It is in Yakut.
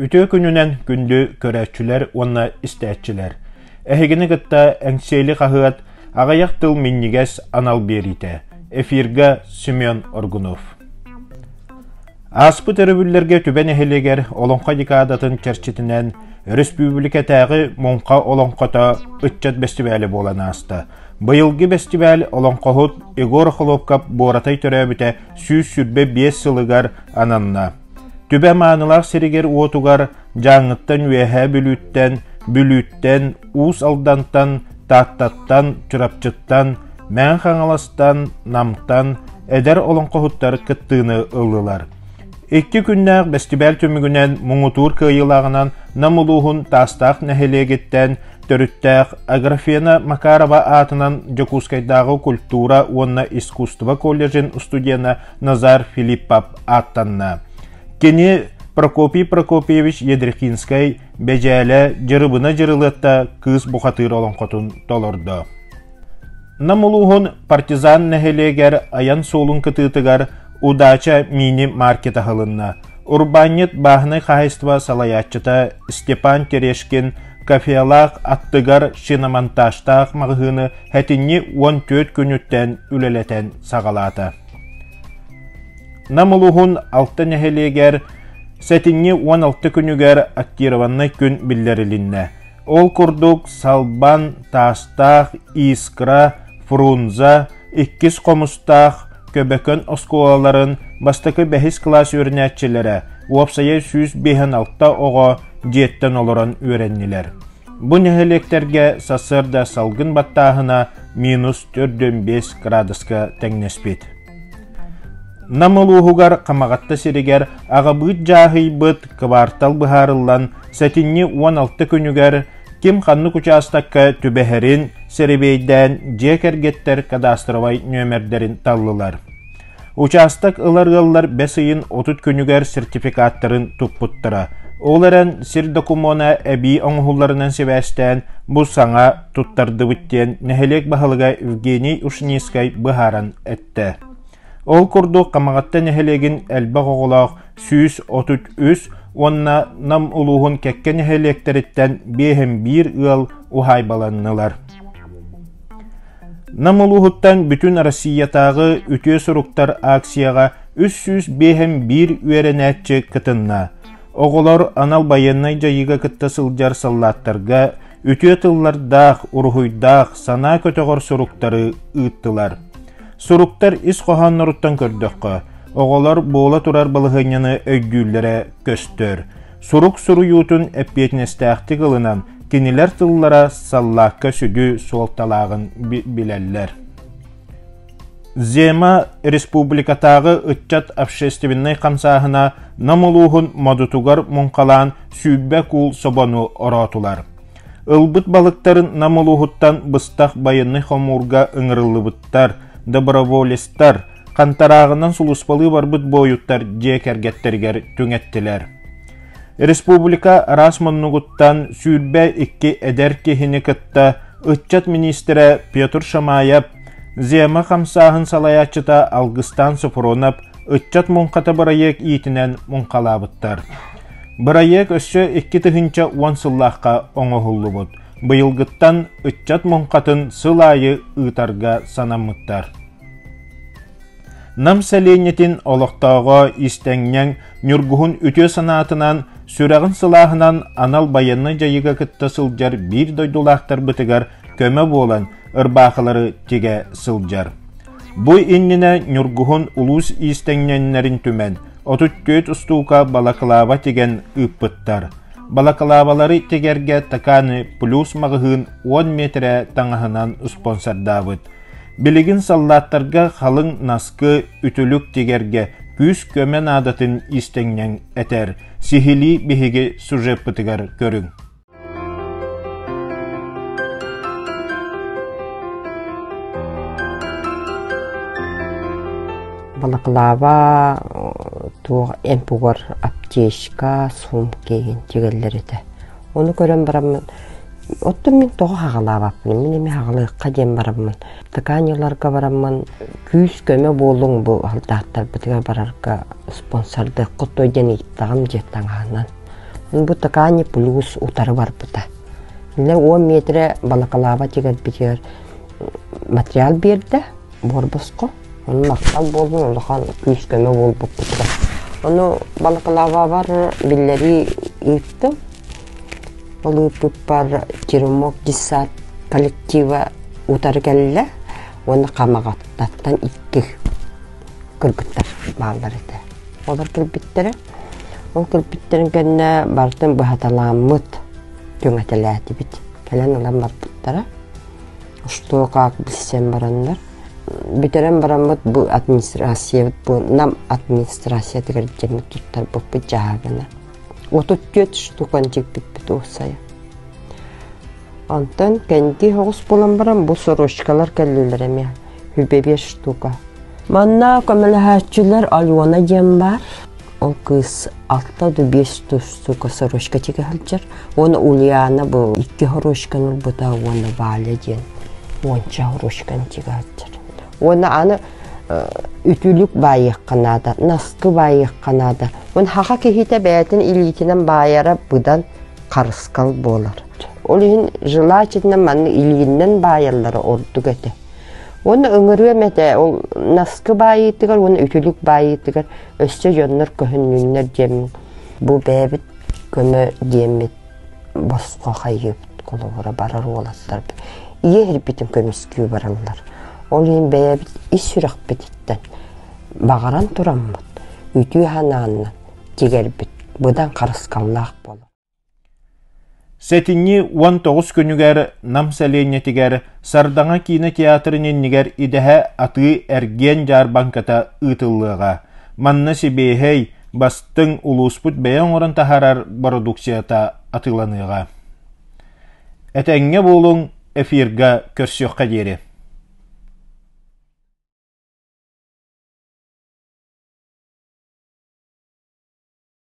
Үтүө күнүнэн күндү көрөөччүлэр уонна истээччилэр! Эһигини кытта Эҥсиэли хаһыат аҕыйах тыл минньигэс анал биэриитэ. Эфирга Семен Аргунов. Ааспыт өрөбүллэргэ Түбэ нэһилиэгэр Олоҥхо декадатын чэрчитинэн өрөспүүбүлүкэтээҕи Муҥха олоҥхото ыччат бэстибээлэ буолан ааста. Быйылгы бэстибээл олоҥхоһут Егор Охлопков Буоратай төрөөбүтэ 125 сылыгар ананна. Түбэ маанылаах сиригэр-уотугар Дьааҥыттан Үөһээ Бүлүүттэн, Бүлүүттэн, Уус Алдантан, Тааттаттан, Чурапчыттан, Мэҥэ Хаҥаластан, Намтан эдэр олоҥхоһуттар кыттыыны ыллылар. Икки күннээх бэстибээл түмүгүнэн муҥутуур кыайыылааҕынан Нам улууһун Таастаах нэһилиэгиттэн төрүттээх Аграфена Макарова аатынан Дьокуускайдааҕы культура уонна искусство колледжын студена Назар Филиппов ааттанна. Кини Прокопий Прокопьевич Ядрихинскай Бэдьээлэ Дьырыбына Дьырылыатта кыыс бухатыыр олоҥхотун толордо. Нам улууһун Партизан нэһилиэгэр айан суолун кытыытыгар Удача мини-маркет аһылынна. Урбаанньыт бааһынай хаһаайыстыба салайааччыта Степан Терешкин кафелаах аттыгар шиномонтажтаах маҕаһыыны сэтинньи 14 күнүттэн үлэлэтэн саҕалаата. Нам улууһун алта нэһилиэгэр сэтинньи 16 күнүгэр актированнай күн биллэрилиннэ. Ол курдук Салбан, Таастаах, Искра, Фрунзе, Иккис Хомустаах, Көбөкөн оскуолаларын бастакы бэһис кылаас үөрэнээччилэрэ уопсайа 156 оҕо дьиэттэн олорон үөрэннилэр. Бу нэһилиэктэргэ сарсыарда салгын баттааһына минус 4,5 градуска тэҥнэспит. Нам улууһугар Хамаҕатта сиригэр аҕабыыт дьааһыйбыт кыбаартал быһаарыллан сэтинньи 16 күнүгэр ким ханнык учаастакка түбэһэрин сэрэбиэйдээн дьиэ кэргэттэр кадастровай нүөмэрдэрин таллылар. Учаастак ылар ыаллар бэс ыйын 30 күнүгэр сертификаттарын туппуттара. Ол эрэн сир докумуона эбии оҥоһулларынан сибээстээн бу саҥа туттардыбыт диэн нэһилиэк баһылыга Евгений Ушницкай быһааран эттэ. Ол курдук Хамаҕатта нэһилиэгин элбэх оҕолоох 133 уонна Нам улууһун кэккэ нэһилиэктэриттэн биэһин биир ыал уһаайбаланнылар. Нам улууһуттан бүтүн Россиятааҕы үтүө суруктар акцияҕа 351 үөрэнээччи кытынна. Оҕолор анал байыаннай дьайыыга кытта сылдьар саллааттарга үтүө тыллардаах, уруһуйдаах, санаа көтөҕөр суруктары ыыттылар. Суруктар ис хоһоонноруттан көрдөххө, оҕолор буола турар балаһыанньаны өйдүүллэрэ көстөр. Сурук суруйуутун эппиэтинэстээхтик ылынан, кинилэр тыллара саллаакка сүдү суолталааҕын билэллэр. Зема республикатааҕы ыччат общественнай хамсааһына Нам улууһун Модутугар муҥхалаан 20 куул собону ороотулар. Ылбыт балыктарын Нам улууһуттан быстах байыаннай хомуурга ыҥырыллыбыттар, доброволецтар, хантарааҕынан сулууспалыы барбыт буойуттар дьиэ кэргэттэригэр түҥэттилэр. Республика араас муннугуттан 22 эдэр киһини кытта ыччат миниистирэ Петр Шамаев, Зема хамсааһын салайааччыта Алгыстаан Софронов ыччат муҥхата бырайыак иитинэн муҥхалаабыттар. Бырайыак өссө 2010 сыллаахха оҥоһуллубут. Быйылгыттан ыччат муҥхатын сыл аайы ыытарга санаммыттар. Нам сэлиэнньэтин олохтооҕо истэҥньэҥ Ньургуһун үтүө санаатынан, сүрэҕин сылааһынан анал байыаннай дьайыыга кытта сылдьар биир дойдулаахтарбытыгар көмө буолан ырбаахылары тигэ сылдьар. Бу иннинэ Ньургуһун улуус иистэҥньэннэрин түмэн, 34 устуука балаклава тигэн ыыппыттар. Балаклавалары тигэргэ Таканы плюс маҕаһыын 10 миэтэрэ таҥаһынан спонсордаабыт. Билигин саллааттарга халыҥ наскы, үтүлүк тигэргэ күүс-көмө наадатын истэҥньэҥ этэр. Сиһилии биһиги сюжеппытыгар көрүҥ. Балаклава туох эмпугар аптечка, сумка игин тигэллэр этэ. Ону көрөн бараммын, оттон мин тоҕо хаҕалаабаппын, мин эмиэ хаҕалыахха диэн бараммын, тканиларга бараммын күүс-көмө буолуҥ бу һалдааттарбытыгар барарга спонсордыаххыт дуо диэн ыйыттаҕым дьиэ таҥаһынан. Бу такани плюс утары барбыта. Иннэ 10 метрэ балакалааба тигэрбитигэр материал биэрдэ буор-босхо. Ону махтал буоллун, улахан күүс-көмө буолбуппутугар. Ону балакалаабабар биллэрии ыыттым. Ол ыыппыппар Теремок детсад коллектива утары кэллэ уонна Хамаҕаттаттан икки кыргыттар бааллар этэ. Олор кэлбиттэрэ. Ол кэлбиттэрин кэннэ барытын быһаталааммыт түҥэтэлээтибит. Кэлэн ылан барбыттара. Что как билсэн бараннар. Бүтэрэн бараммыт бу администрациябыт бу Нам администрациятыгар дьэммит туттарбыппыт дьаһагына. 34 штукан тикпиппит уопсайа. Онтон кэнники оҕус буолан баран бу сорочкалар кэллилэр эмиэ. Хүбэбиэс штука. Манна көмөлөһөөччүлэр Алена диэн баар. Ол кыыс алта да биэс штука сорочка тигэ сылдьар. Уонна Ульяна бу икки сорочканы ылбыта уонна Валя диэн уонча сорочканы тигэ сылдьар. Уонна аны үтүлүк баайыахха наада, наскы баайыахха наада. Уон хаха киһитэ бэйэтин илиитинэн баайара быдан харыскал буолар. Ол иһин желательно маннык илиинэн баайаллара ордук этэ. Уонна ыҥырыам этэ, ол наскы баайыытыгар уонна үтүлүк баайыытыгар өссө дьоннор көһүннүннэр диэммин бу бэйэбит көмө диэммит босхо хайыыбыт холобура барар уолаттарбыт ийэ иһирбитин көмүскүү бараллар. Ол иһин бэйэбит ис сүрэхпититтэн баҕаран тураммыт үтүө санааннан тигэрбит быдан харыскаллаах буолар. Сэтинньи 19 күнүгэр Нам сэлиэнньэтигэр Сардаҥа киинэ театрын иннигэр идэһэ атыы-эргиэн дьаарбаҥката ыытыллыаҕа. Манна сибиэһэй, бастыҥ улууспут бэйэ оҥорон таһаарар бородууксуйата атыыланыаҕа. Этэҥҥэ буолуҥ, эфирга көрсүөххэ диэри.